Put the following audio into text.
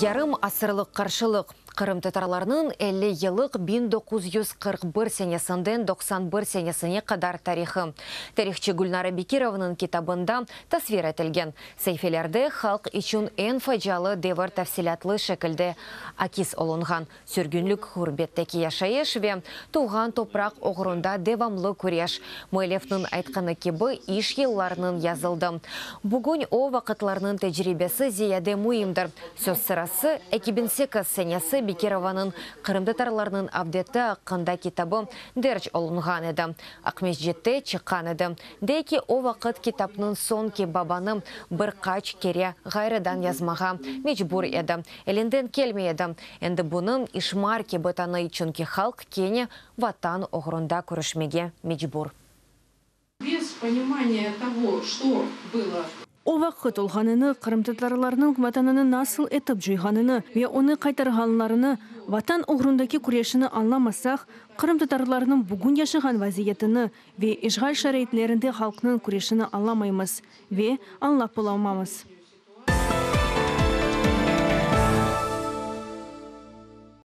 Yarım asırlıq qarşılıq. Qırımtatarlarnıñ 50 yıllıq 1941 senesinden 91 senesine qadar tarihı tarihçı Gülnara Bekirovanıñ kitabında tasvir etilgen. Saifelerde halq içün eñ facialı devir tafsilâtlı şekilde akis olunğan. Sürgünlik, ğurbetteki yaşayış ve tuvğan topraq oğrunda devamlı küreş. Müellifniñ aytqanı kibi, iş yıllarnen yazıldı. Bugün o vaqıtlarnıñ tecribesi ziyade müimdir. Söz sırası, 2008 senesi Bekirovanıñ Qırımtatarlarnıñ avdeti aqqında kitabı derc olunğan edi. Aqmescitte çıqqan edi. Dey ki, o vaqıt kitapnıñ soñki babını bir qaç kere ğayrıdan yazmağa mecbur edi. Elinden kelmey edi. Endi bunı işmar kibi tanıy, çünki halq kene Vatan oğrunda küreşmege mecbur. Без понимания того, что было O vaqıt olğanını, qırımtatarlarnıñ vatanını nasıl etip coyğanını ve onı qaytarğanlarını, Vatan oğrundaki küreşini añlamasaq, qırımtatarlarnıñ bugün yaşağan vaziyetini ve işğal şaraitlerinde halqnıñ küreşini añlamaymız ve añlap olamamız.